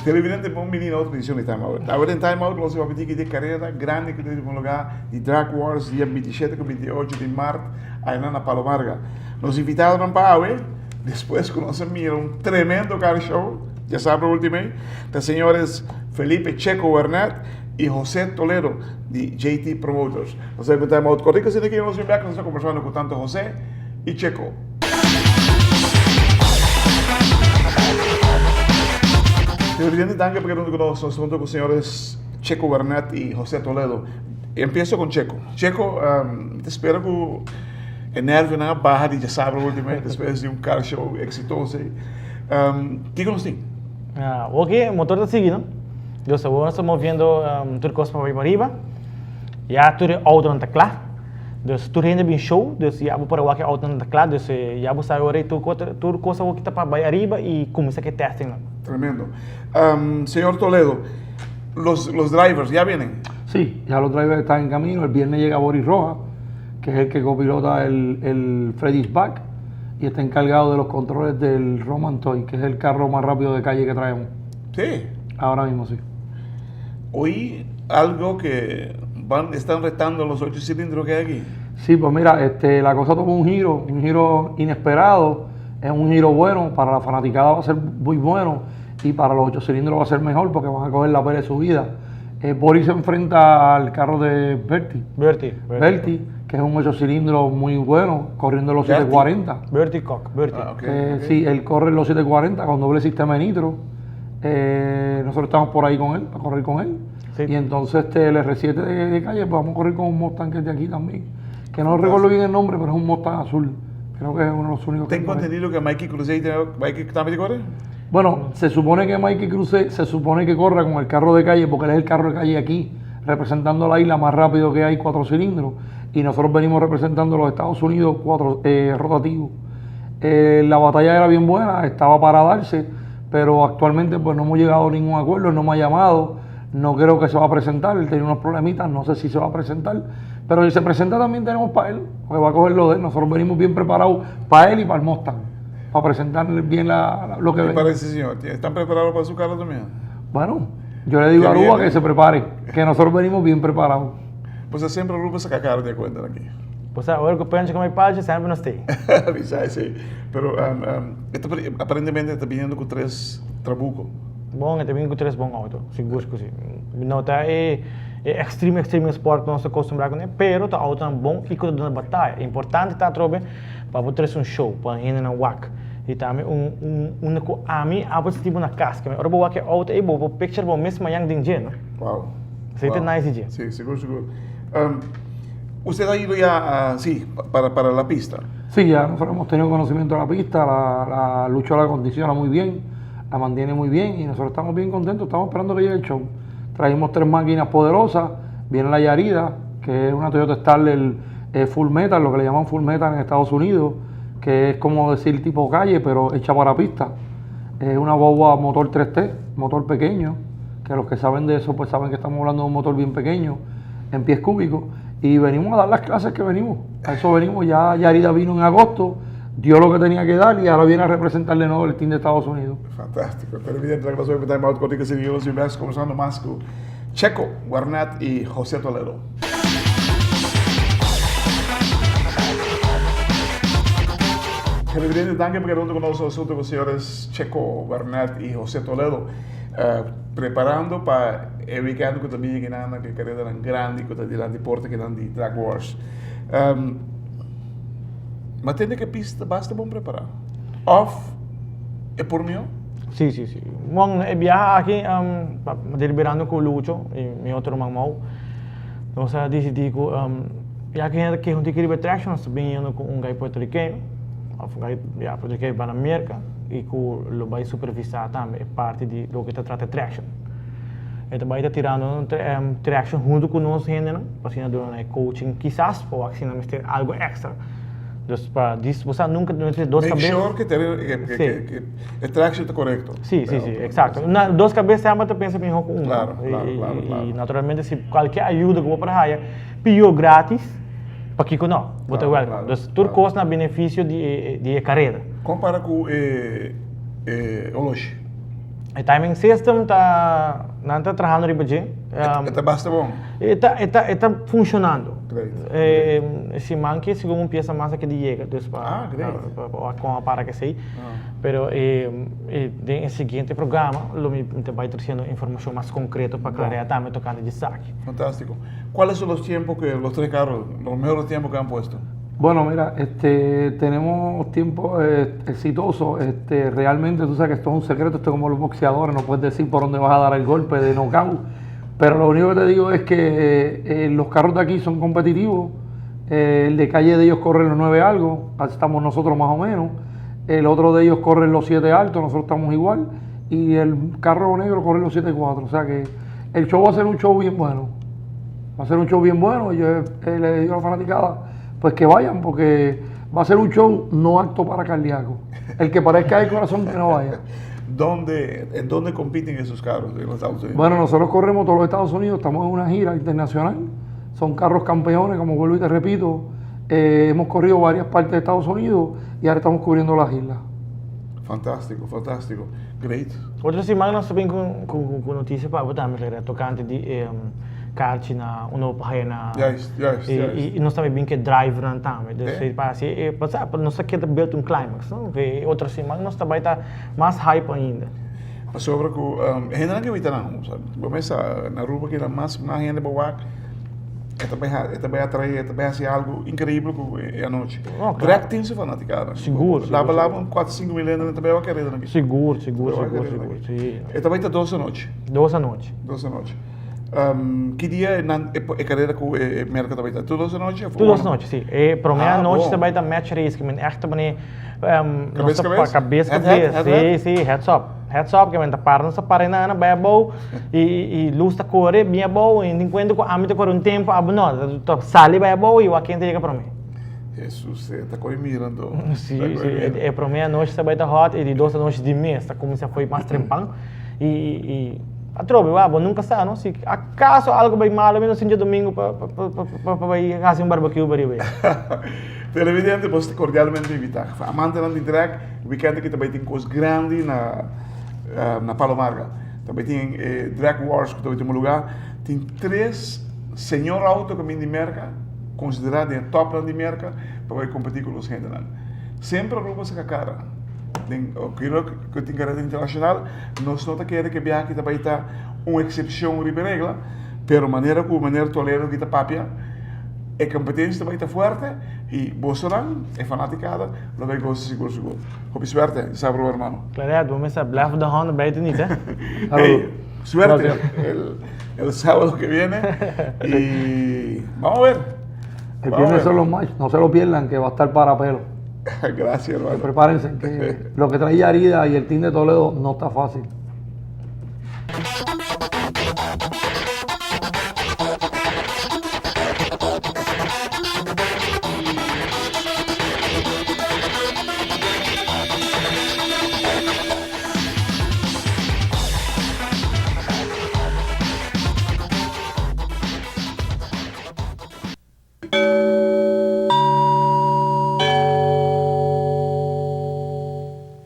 Televidente bon bini na otro edicion di Time Out. Awe den Time Out nos a papia di carera grandi cu ta tuma lugar di Drag Wars dia 27 cu 28 di maart aynan na Palo Marga. Nos invitadonan pa awe, despues cu nos a mira un tremendo car show diasabra ultimo ey, ta señores Felipe Checo Wernet y Jose Toledo di JT Promoters. Nos a bay cu Time Out cortico asina aki nos bin bek nos ta conversando cu tanto Jose y Checo. Señor Presidente, danki pa keda hunto ku nos. Nos ta hunto ku señores Checo Wernet i José Toledo. Empieso con Checo. Checo, mi ta spera ku e nervionan a baha di djasabra ultimo despues di un car show exitoso ei. Kiko nos tin? Oke, motor ta sigui, no? Dus awor nos ta moviendo tur kos pa bai pariba. Ya tur e autonan ta kla. Dus tur hende bin show, dus ya bo por a wak e autonan ta kla, dus ya bo sabi ora tur kos tur kos awor ta pa bai ariba i kuminsá ku e testingnan. Tremendo. Señor Toledo, los los drivers ya vienen? Sí, ya los drivers están en camino. El viernes llega Boris Rojas, que es el que copilota el, el Freddy's Back y está encargado de los controles del Roman Toy, que es el carro más rápido de calle que traemos. Sí. Ahora mismo sí. Oí algo que van, están retando los ocho cilindros que hay aquí. Sí, pues mira, este, la cosa tomó un giro inesperado, es un giro bueno, para la fanaticada va a ser muy bueno y para los ocho cilindros va a ser mejor porque van a coger la pelea de su vida. Boris se enfrenta al carro de Bertie. Bertie. Bertie, que es un ocho cilindros muy bueno, corriendo los Bertie. 740. Bertie Kock, Bertie. Ah, ok. Sí, él corre los 740 con doble sistema de nitro. Nosotros estamos por ahí con él, para correr con él. Sí. Y entonces el R7 de calle, pues vamos a correr con un Mustang que es de aquí también. Que no recuerdo bien el nombre, pero es un Mustang azul. Creo que es uno de los únicos que Tengo hay por ahí. entendido que Mikey Cruz Mikey también corre. Bueno, se supone que Mikey Cruz se supone que corra con el carro de calle, porque él es el carro de calle aquí, representando la isla más rápido que hay, cuatro cilindros. Y nosotros venimos representando los Estados Unidos cuatro rotativos. La batalla era bien buena, estaba para darse, pero actualmente pues no hemos llegado a ningún acuerdo, él no me ha llamado, no creo que se va a presentar, él tenía unos problemitas, no sé si se va a presentar, pero si se presenta también tenemos para él, porque va a coger lo de él, nosotros venimos bien preparados para él y para el Mustang, para presentarle bien lo que ¿Qué venga. parece, señor? ¿Están preparados para su carro también? Bueno, yo le digo Que a Aruba viene. que se prepare, que nosotros venimos bien preparados. Pues semper Aruba saca cara di cuenta aki. Pues awor cu Pencho cu mi pachi semper nos tin. Bisa si. Pero aparentemente ta biniendo cu tres trabuco. Bon, e ta bini cu tres bon auto, sigur cu si. No ta e extreme extreme sport cu nos ta acostumbra cune, pero ta autonan bon y cu ta duna bataya. Importante ta atrobe pa bo trece un show, pa hendenan wak. Y tambe un un unda cu ami a por sinti bo na cas. Ora bo wak e auto ey bo por picture bo mes mañan den dje, no? Wow. Esey ta nice di dje. Si, sigur sigur. Usted ha ido ya, a, sí, para la pista. Sí, ya nosotros hemos tenido conocimiento de la pista, la Lucho la acondiciona muy bien, la mantiene muy bien y nosotros estamos bien contentos, estamos esperando que llegue el show. Traímos tres máquinas poderosas, viene la Yarida, que es una Toyota Starlet full metal, lo que le llaman full metal en Estados Unidos, que es como decir tipo calle, pero hecha para pista. Es una guagua motor 3T, motor pequeño, que los que saben de eso pues saben que estamos hablando de un motor bien pequeño, en pies cúbicos, y venimos a dar las clases que venimos. A eso venimos, ya Yarida vino en agosto, dio lo que tenía que dar y ahora viene a representar de nuevo el team de Estados Unidos. Fantástico. Televidente, la clase de Time Out Cortico y conversando más con Checo Guarnat y José Toledo. Televidente, danki pa keda cu nos asunto cu señores Checo Guarnat y José Toledo. Preparando pa e weekend cu ta bin aki nan, cu carera grandi cu ta dilanti porta aki nan di Drag Wars. Ma tende cu pista basta bon prepara. Of e por mihor? Si. Bon, e biaha aki, deliberando cu Lucho y mi otro ruman Mau, nos a dicidi cu ya cu hende ta keha un tiki riba e traction, nos ta bin yendo cu un guy puertorriqueño, of un guy, ya, puertorriqueño pa na Merca y cu lo bay supervisa tambe e parti di loke ta trata e traction. E ta bay ta tirando un traction hunto cu nos hendenan, pa asina duna nan e coaching, kisas pa wak si nan mester algo extra. Dus pa dis, bo sa nunca no tin dos Make cabes. sure que, ter, que, que, Sí. que, que e traction ta correcto. Sí, sí, sí, exacto. Na, dos cabes semper ta pensa mihó cu un. Claro, Y- claro, y, claro, y claro. naturalmente si cualkier ayuda cu bo por haya, pió gratis, pakico no? Bo ta Claro, welcome. claro, Dus tur claro. cos na beneficio di e, di e careda. Compara cu e, e oloshi. E timing system ta, nan ta trahando riba dje. E ta basta bon. E ta, e ta, e ta funcionando. Great. E siman ki segun un pieza mas a keda yega, dus pa, Ah, great. pa, pa, pa con a para kesey. Pero e, e den e siguiente programa lo mi ta bay treciendo informacion mas concreto pa clarea tambe tocante di esaki. Fantástico. ¿Cuáles son los tiempos que los tres carros, los mejores tiempos que han puesto? Bueno, mira, tenemos tiempo exitoso. Realmente tú sabes que esto es un secreto, esto es como los boxeadores, no puedes decir por dónde vas a dar el golpe de knockout. Pero lo único que te digo es que los carros de aquí son competitivos. El de calle de ellos corre los 9 algo, así estamos nosotros más o menos. El otro de ellos corre los 7 altos, nosotros estamos igual. Y el carro negro corre los 7.4. O sea que el show va a ser un show bien bueno. Va a ser un show bien bueno. Y yo le digo a la fanaticada, pues que vayan, porque va a ser un show no apto para cardíaco. El que parezca de corazón, que no vaya. ¿Dónde, ¿En dónde compiten esos carros en los Estados Unidos? Bueno, nosotros corremos todos los Estados Unidos, estamos en una gira internacional. Son carros campeones, como vuelvo y te repito. Hemos corrido varias partes de Estados Unidos y ahora estamos cubriendo las islas. Fantástico, fantástico. Great. Otro siman nos ta bin cu noticia pa bo tambe, Clara, tocante di e carchi na uno pa haya na Juist, juist, y, juist. y, y nos tambe bin cu drivernan tambe. Dus Eh. pa así, pa sa, pa nos ta keda build un climax, no? Cu otro siman nos ta bay ta mas hype ainda. Pasobra cu hendenan ke bita nan, o sea, bo mesa na Aruba keda mas mas hende bo wak, e ta bay e ta bay atrae, e ta bay haci algo increíble cu e anochi. Oh, claro. Drag tin su fanaticada. Sigur, sigur, Laba sigur. laba un 4, 5 mil hende ta bay wak careda nan aki. Sigur, Ta bay wak sigur, careda sigur, nan aki. si. E ta bay ta 2 anochi. 2 anochi. 2 anochi. Ki dia e nan e e careda cu e e merca ta bay ta? Tur 2 anochi of Tur 2 uno? anochi, si. E prome Ah, anochi bon. ta bay ta match race, ke men echt ta bani Cabes, nos ta cabes? cabes, Head, head, cabes. head, Si, head? si, heads up. Heads up, ke men ta para, nos ta para einan, bay abou, y y luz ta core bien abou, y tin cuenta cu ami ta core un tempo, abo no, ta sali bay abou y wak ken ta yega prome. Hesus, e ta coy mira anto. Si, Ta coy si, mira. e prome anochi ta bay ta hot, e di dos anochi di mes ta cuminsa fo'i mas trempan, y y atrobe wak, bo nunca sa no, si acaso algo bay malo mi no sinti djadomingo pa pa pa pa bay haci un barbecue pa riba ey. Televidente, bo ta cordialmente invita. Amantenan di drag, weekend aki ta bay tin cos grandi na na Palo Marga. Ta bay tin e Drag Wars cu ta bay tuma lugar. Tin tres señor auto cu a bin di Merca, considera den e topnan di Merca, pa bay competi cu los hendenan. Semper Aruba saca cara den cu tin carera internacional. Nos no ta kere cu e biaha aki ta bay ta un excepcion riba e regla, pero manera cu meneer Toledo aki ta papia, e competencia ta bay ta fuerte y bosonan, e fanaticada, lo bay goza sigur sigur. Hopi suerte, sabro hermano. Claret, bo mester blef de hond buiten niet, hè? Hey, suerte Gracias. el sábado que viene y vamos a ver. El Vamos a viernes ver. son los match, no se lo pierdan, que va a estar para pelo. Gracias, hermano. Prepárense, que lo que trae Yarida y el team de Toledo no está fácil.